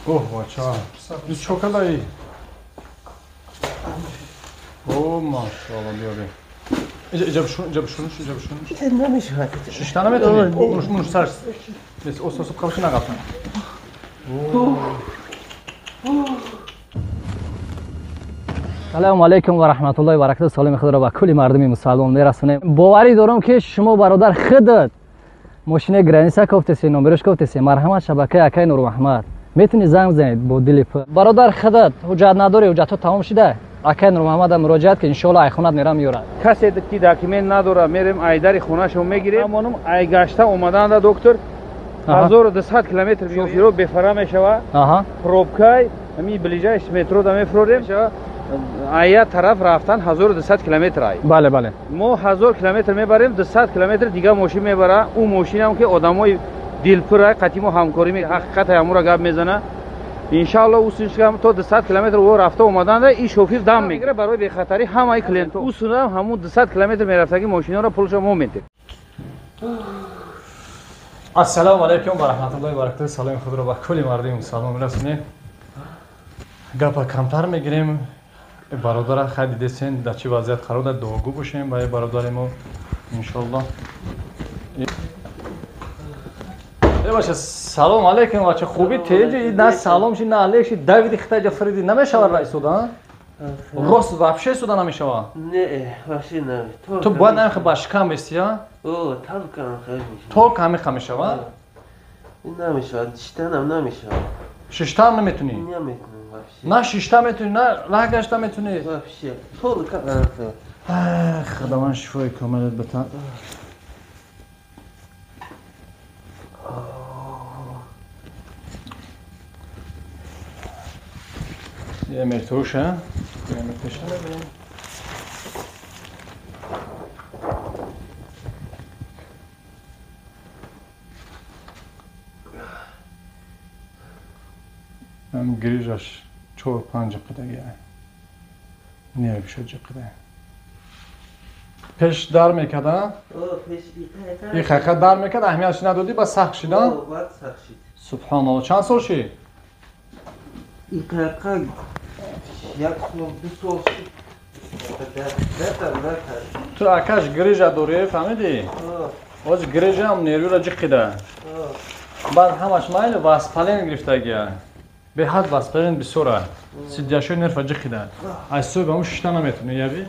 Оҳ, бача. Ин чо кадаи? О, машалло, биё биё. Иҷа иҷа бишун, иҷа бишунш, иҷа бишунш. Намешавад. Шишта наметавонӣ? Муш муш сар. Бес, ос ос қавши нағафтан. Салому алейкум ва раҳматуллоҳи ва баракатуҳ. Саломи худро ба кулли мардуми мусалмон мерасонем. Боварӣ дорам ки шумо бародар худат мошинаи граница кофтеси, номерош кофтеси. Марҳамат, шабакаи акаи Нурмуҳаммад. Метавонӣ занг бизанед бо дили пур. Бародар худат ҳуҷҷат надорӣ, ҳуҷҷатҳо тамом шуда. Акаи Нурмуҳаммада муроҷиат ки иншоалло айхонат мерам меёрад. Касе ки документ надора, мерем айдари хонашо мегирем. Амонум айгашта омаданда доктор 1200 километр шофиро бефара мешава. Пробкай ҳамин ближайший метро да мефурорем. Ая тараф рафтан 1200 километр ай. Бале, бале. Мо 1000 километр мебарем, 200 километр дига мошин мебара. Ӯ мошинам ки одамои дилпур ай, қатъи мо ҳамкорӣ ҳақиқат ҳамура гап мезана. Иншаалло усуншам то 200 километр ӯ рафта омаданда и шофир дам мегира барои бехатарӣ ҳамаи клиентҳо. Усунам ҳамун 200 километр мерафтаги мошинҳоро пулшо мо медем. Ассалому алайкум ва раҳматуллоҳи ва баракатуҳ. Саломи худро ба кулли мардуми мусалмон мерасонем. Гапа камтар мегирем. Бародара хай дидесен дар чӣ вазъият қарор дад, дуогӯ бошем ба бародари мо иншоалло. Баша, салом алейкум, бача, хуби теҷи на салом ши на алейк ши давиди хитаҷа фриди намешава раисуда? Рост вообще суда намешава? Не, вообще не. Ту бояд намехе ба шикам бести, а? О, толк ҳам мешава. Толк ҳамиха мешава? Намешава, шиштанам намешава. Шиштан наметунӣ? Наметунам. На шишта метунӣ, на раҳ гашта метунӣ. Вообще, толк ҳам. Худованд шифои комилат битан. یه مرتوشه یه مرتوشه ببینیم. هم گریجش 4-5 قدگی نیه بشه قده پیش در میکرد؟ این خیخه در میکرد، اهمیتش ندادی با سخت شد؟ سبحان الله. چند سال شی؟ این قرقه یک سال دو سال شد. تو اکش گریجه داری فهمیدی؟ باز گریجه هم نیروی را جقیده. بعد همش مایل واسپالین گرفتگیه. به حد واسپالین بسیاره. سیدیاشوی نرفه جقیده. از صبح همون ششته نمیتونی یابی؟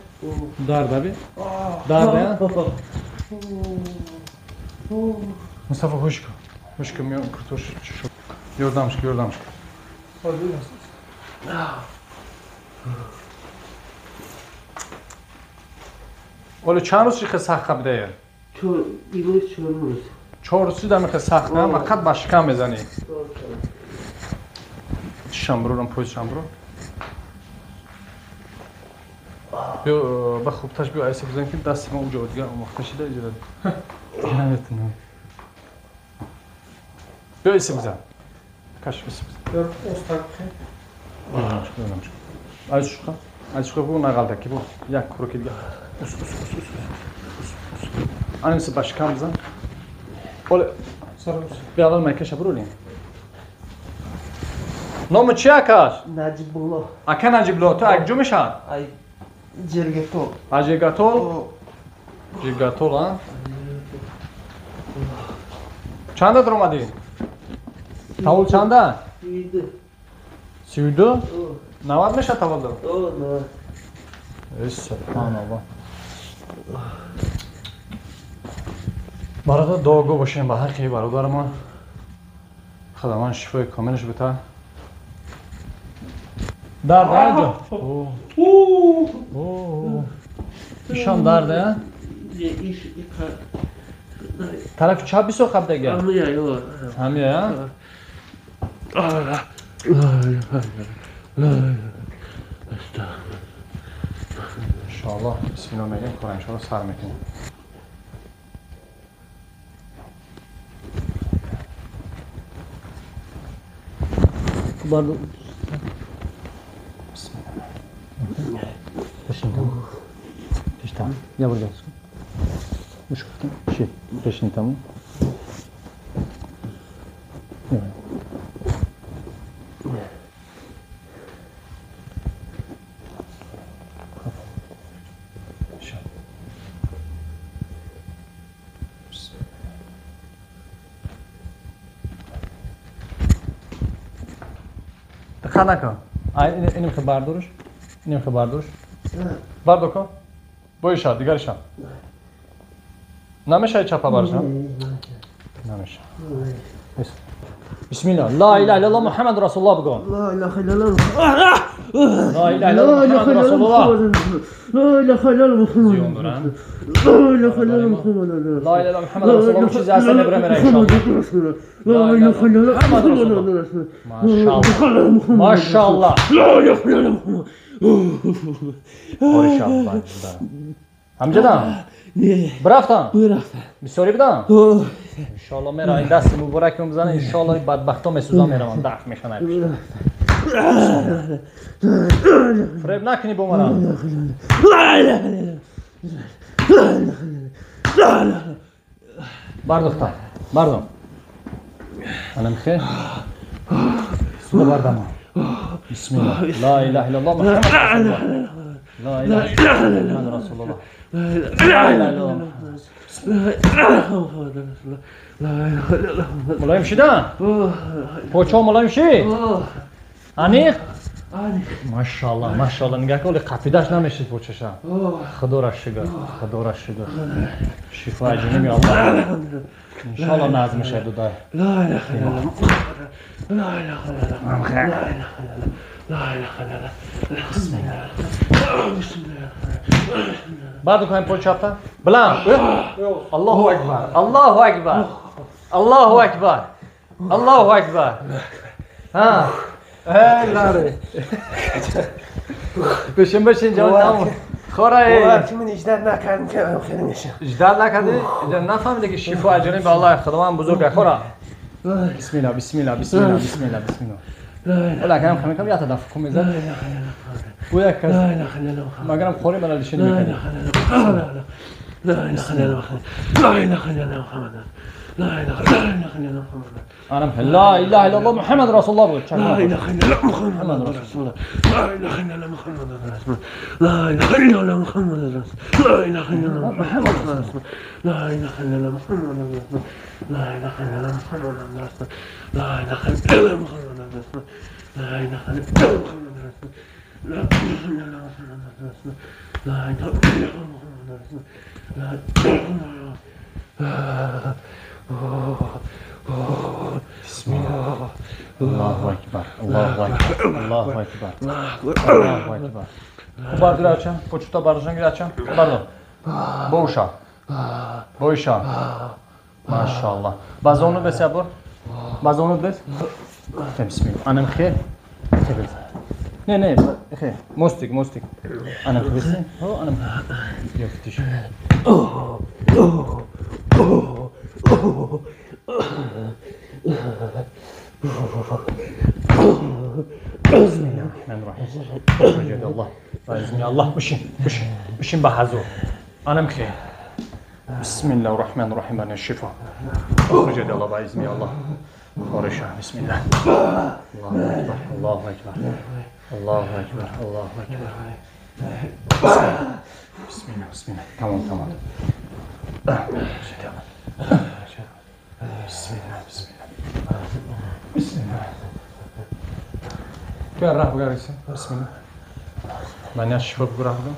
درد ابی؟ درد مصطفی خوش کن. خوش کن میام کرتوش شد. یordamش کن یordamش کن. ولی چند روز خیلی سخت بوده؟ چهار روز. 4 روز دم خیلی سخت نه؟ فقط با شکم میزنی. شامبرو رم پوز شامبرو. بیا با خوبتش بیا ایسا بزن که دست ما اونجا دیگه اون وقت شده ایجاد. نمیتونم. بیا ایسا بزن. کاش ایسا بزن. از شوخه از شوخه بو نقالده کی بو یک کروکی دیگه. اس اس اس اس اس اس. آنم باش کم بزن. اوله بیا اول مکش برولیم. نام چی اکاش؟ نجیب الله. اکا نجیب الله تو اک جو میشن؟ ای جرگتول. جرگتول؟ جرگتول ها؟ چند در اومدی؟ تاول چنده؟ 32. 32؟ 90 میشه تولد؟ نه. ای سبحان الله. برادر دعاگو باشیم به حقی برادر ما. خداوند شفای کاملش بده. درد اینجا. اوه. ایشان درده؟ طرف چپ بیسو خب دیگه. همیه. همیه؟ انشاءالله بسم الله میگیم کار انشاءالله سر میکنیم. بسم الله. بشین تمام. یا برو جلس. مش شی بشین تمام. Сар накун. Иним хе бардорш. Иним хе бардорш. Бардор кун. Боиша, дигариша. Намешай чапа барша? Намеша. Бисмилла. Ла илаҳа иллаллоҳ Муҳаммад расулуллоҳ бигӯ. Ла илаҳа иллаллоҳ. Ла илаҳа иллаллоҳ Муҳаммад расулуллоҳ. Ла илаҳа иллаллоҳ Муҳаммад. Ла илаҳа иллаллоҳ Муҳаммад. Ла илаҳа иллаллоҳ Муҳаммад расулуллоҳ. Чизи асло мебарам иншоаллоҳ. Ла илаҳа иллаллоҳ Муҳаммад расулуллоҳ. Машааллоҳ. Машааллоҳ. Ла илаҳа иллаллоҳ. Оришаллоҳ. Ҳамҷадан? Бирафтан? Бисёрӣ будан? Иншоаллоҳ мера ин дасти муборак мезана, иншоаллоҳ бадбахто месӯзан мераванд, даф мешаванд. Фиреб накунӣ бо мана. Бардохта, бардом. Анам хе. Суда бардама. Бисмиллаҳ. Ла илаҳа иллаллоҳ Муҳаммад расулуллоҳ. Ла илаҳа иллаллоҳ Муҳаммад расулуллоҳ. Мулоим шидан? Почо мулоим шид? Аниқ? Машааллоҳ, машааллоҳ. Нигоҳ кун, қапидаш намешид почаша. Худоро шукр, худоро шукр. Шифо ҷониби Аллоҳ. Иншоаллоҳ назм мешавад дудай. Ла илаҳа иллаллоҳ. Ла илаҳа иллаллоҳ. Ла илаҳа иллаллоҳ. Баъд кунем почапта. Биланд. Аллоҳу акбар. Аллоҳу акбар. Аллоҳу акбар. Аллоҳу акбар. Ҳа. Эй ларе. Бишин бишин ҷон тамом. Хорай. Ки ман иҷдад накардам ки хеле мешам. Иҷдад накардӣ? Нафаҳмидӣ ки шифо аз ҷониби Аллоҳ Худованд бузург аст. Хора. Бисмиллаҳ, бисмиллаҳ, бисмиллаҳ, бисмиллаҳ, бисмиллаҳ. Ола акам хамикам ята даф кун мезад. Бу як кас. Магарам хори мана лишин мекард. ла илаҳа иллаллоҳ. Ла илаҳа иллаллоҳ Муҳаммад. Ла илаҳа иллаллоҳ Муҳаммад. Анам ла илаҳа иллаллоҳ Муҳаммад расулуллоҳ буд. Ла илаҳа иллаллоҳ Муҳаммад расулуллоҳ. Ла илаҳа иллаллоҳ Муҳаммад расулуллоҳ. Ла илаҳа иллаллоҳ Муҳаммад расулуллоҳ. Ла илаҳа иллаллоҳ Муҳаммад расулуллоҳ. Ла илаҳа иллаллоҳ Муҳаммад расулуллоҳ. Ла илаҳа иллаллоҳ Муҳаммад расулуллоҳ. Ла илаҳа иллаллоҳ Муҳаммад расулуллоҳ. Ла илаҳа иллаллоҳ Муҳаммад расулуллоҳ. Ла илаҳа иллаллоҳ Муҳаммад расулуллоҳ. Ла илаҳа иллаллоҳ Муҳаммад расулуллоҳ. Ла Бисмиллаҳ. Аллоҳу акбар. Аллоҳу акбар. Аллоҳу акбар. Аллоҳу акбар. Хуб бардор ача, почута бардошан гир ача. Бардор. Боуша. Боиша. Машааллоҳ. Ба зону бес я бор. Ба зону бес. Бисмиллаҳ. Анам хе. Не, не, хе. Мостик, мостик. Анам хе бес. Ҳо, анам. Ёфтиш. Бисмиллаҳир-раҳмонир-раҳим. Бисмиллаҳ. Бишин, бишин, бишин ба ҳазур. Анам хе. Бисмиллаҳир-раҳмонир-раҳим. Бана шифо. Хуҷад Аллоҳ ба изни Аллоҳ. Хориша. Бисмиллаҳ. Аллоҳу акбар. Аллоҳу акбар. Аллоҳу акбар. Аллоҳу акбар. Бисмиллаҳ, бисмиллаҳ. Тамом, тамом. Бисмиллаҳ, бисмиллаҳ. Бисмиллаҳ. Бیا راه بگو бисмиллаҳ. Ман шифо бигӯ раҳ бигӯ.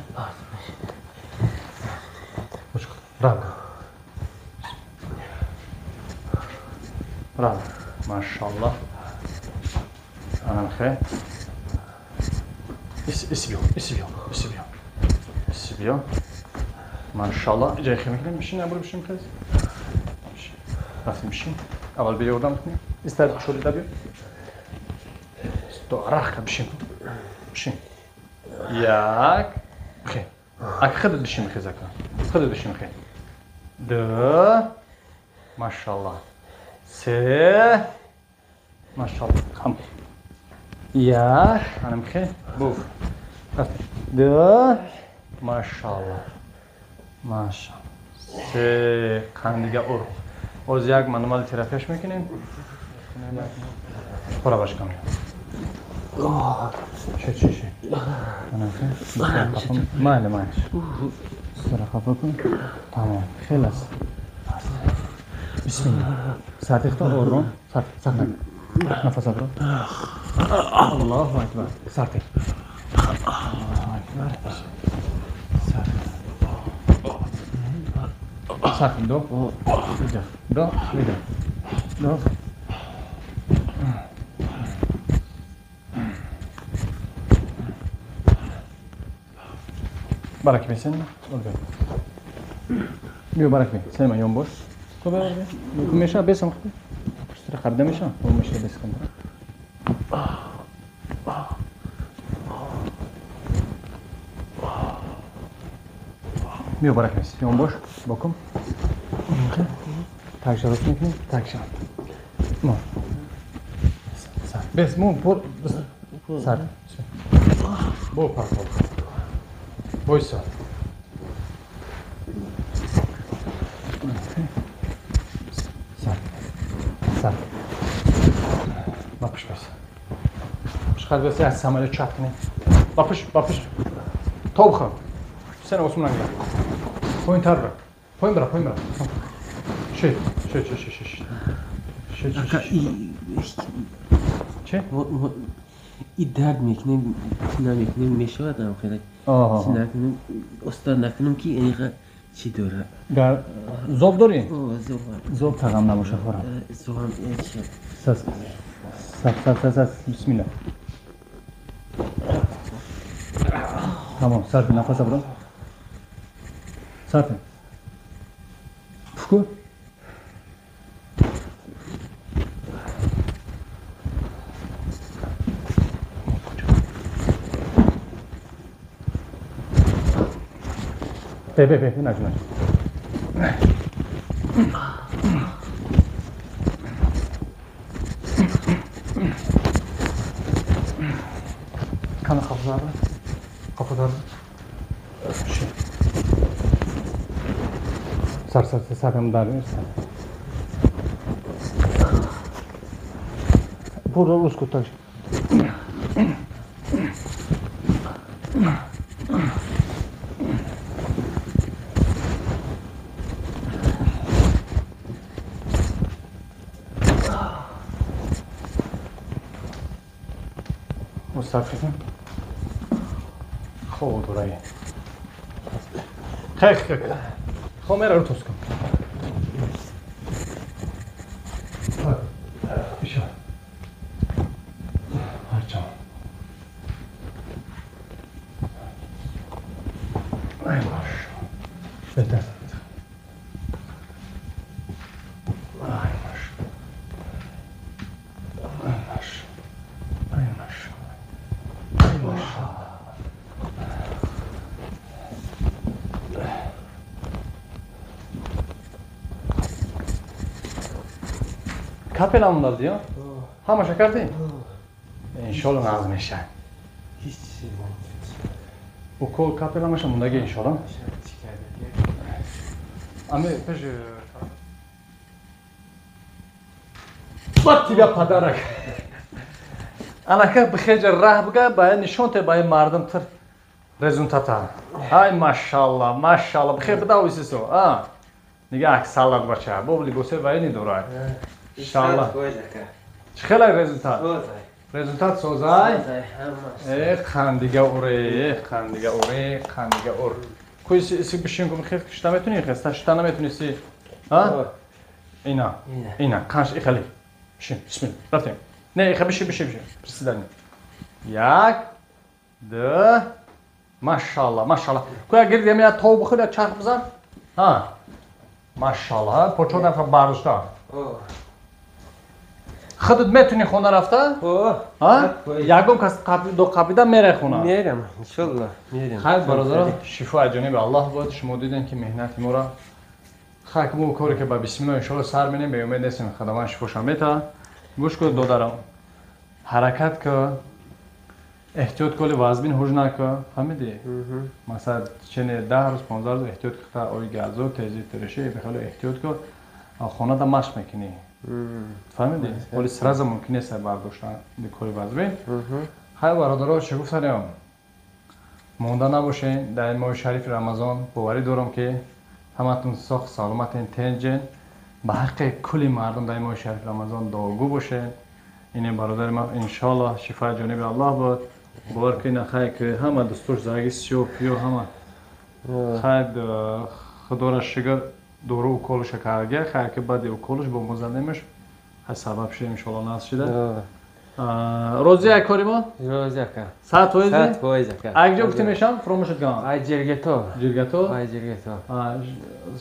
Раҳ бигӯ. Раҳ. Машааллоҳ. Анам хе. Ис биё, ис биё, ис биё. Ис биё. Машааллоҳ. Ҷои хе мекунем, бишин, абру бишин хез. Рафтем бишин. Аввал биё ёрдам кунем. Истар шолида биё. То раҳ ка бишин. Бишин. Як. Хе. Ак худат бишин хез ака. Худат бишин хе. Ду. Машааллоҳ. Се. Машааллоҳ. Хам. Як. Анам хе. Буф. Рафтем. Ду. Машааллоҳ. Машааллоҳ. Се. Қандига ур. Оз як мануали терапияш мекунем. Хора баш кам. Чӣ, чӣ, чӣ. Анам хе. Майли, майли. Сара хафа кун. Тамом. Хеле аст. Бисмиллаҳ. Сартихто ором. Сар, сар накун. Нафас абро. Аллоҳу акбар. Сарте. Аллоҳу акбар. Сар. Сар до. До. До. Барак бе сен. Биё барак бе. Сен ман ён бош. Ту бе. Меша бесам хуб. Пуштра харда меша. Ту меша бесам. Биё барак бе. Ён бош. Бокум. Так шарот мекунем. Так шарот. Мо. Сар. Бес мо пур. Сар. Бо пар. Бойса. Сар. Сар. Бапыш бес. Пышқад бес, я самолет чат кунем. Бапыш, бапыш. Тоб хӯр. Сен осмон нагира. Поинтар бра. Поин бра, поин бра. Ши, ши, ши, ши, ши. Ши, ши, ши. Че? И дард мекунем, намекунем, мешавад ам хеле. Накунем, уста накунем ки иниқа чӣ дора. Гар зоб дорӣ? О, зоб. Зоб тағам набоша хӯрам. Зобам чӣ? Сас. Сас, сас, сас, бисмилла. Тамом, сар нафас бирам. Сар. Пуф. Бе, бе, бе, нажи, нажи. Кана қафо қафо Сар, сар, сар, сар, дар, сар. Пур руску так. Мустафизм. Хоб дурай. Хай, хай. Хоб мера рутус кун. Бишо. Ҳарчам. Ай бош. Беҳтар. Ай бош. Ай бош. Ай бош. Ай бош. Капела мондалди, ҳамаша кардӣ? Иншолло нағз мешавад. Укол капела меша мондаги иншолло. Ами пеш Вот тебе подарок. Анака бихеҷа раҳ бга, ба нишон те ба мардум тир результата. Ай машалла, машалла, бихе бидав исисо. А. Нига аксалат бача, бо либосе вай надорад. Иншалло. Чӣ хеле результат? Результат созай? Э, қандига уре, қандига уре, қандига ур. Куй си бишин кун хеф кишта метуни, хеста шита наметуни си. А? Ина. Ина, қанш ихали. Бишин, бисмилла. Рафтем. Не, иха бишин, бишин, бишин. Приседание. Як, ду, машалла, машалла. Куя гирд я тов бихӯр, я чарх бизан. Ҳа. Машалла, почо нафар бардошта. Худат метуни хона рафта? Ягон кас до қабида мерай хона? Мерам, иншолло, мерам. Хайр, бародарон, шифо аз ҷониби Аллоҳ бод. Шумо дидем ки меҳнати моро хайр мо коре ки ба бисмиллоҳ иншолло сар менем, беумед нестем, Худованд шифоша мета. Гӯш кун додарам, ҳаракат кун, эҳтиёт кун, вазбин ҳуж накун, фаҳмидӣ? Масалан, чене 10 рӯз, 15 рӯз эҳтиёт кун, ои газо, тезӣ, тиришӣ, бехело эҳтиёт кун, хонада машқ мекунӣ. Фаҳмидӣ? Оли сразу мумкин нест бардоштан кори вазбин. Хайр, бародаро, чӣ гуфтанем? Монда набошен дар ин моҳи шарифи Рамазон. Боварӣ дорам ки ҳаматон соҳ саломатен, тенҷен. Ба ҳаққи кулли мардум дар ин моҳи шарифи Рамазон дуогӯ бошед. Ине бародари ман, иншоаллоҳ, шифои ҷониби Аллоҳ буд. Бовар кунед, нахай ки ҳама дӯстош заги сиё пиё ҳама. Хайр, худоро шукр, дору уколаша карга, хайр ки баъди уколаш бо мо задемаш, ҳай сабаб шуда, иншоаллоҳ, нағз шида. Розӣ ай кори мо? Розӣ, ака. 100%? 100%, ака. Ай ҷо гуфтӣ мешам, фуромӯшат кунам? Ай Ҷиргето. Ҷиргато? Ай Ҷиргето.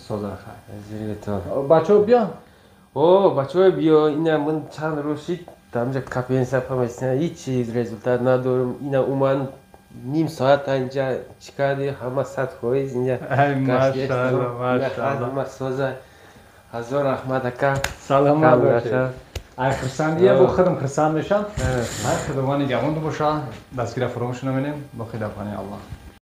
Соза, хай. Ай Ҷиргето. Бачаҳо биё? О, бачаҳо биё, ина ман чанд рӯз шид, тамҷа капельница памесина, ҳеҷ результат надорам. Ина уман ним соат инҷа чӣ карди, ҳама 100% инҷа. Ай, машаалло, машаалло. Ҳама соза. Ҳазор раҳмат, ака. Саломат бошед. Ай хурсандия бо худам хурсанд мешам. Ай, худованд нигаҳбон боша. Дастгира фуромӯш наменем. Боқи дар паноҳи Аллоҳ.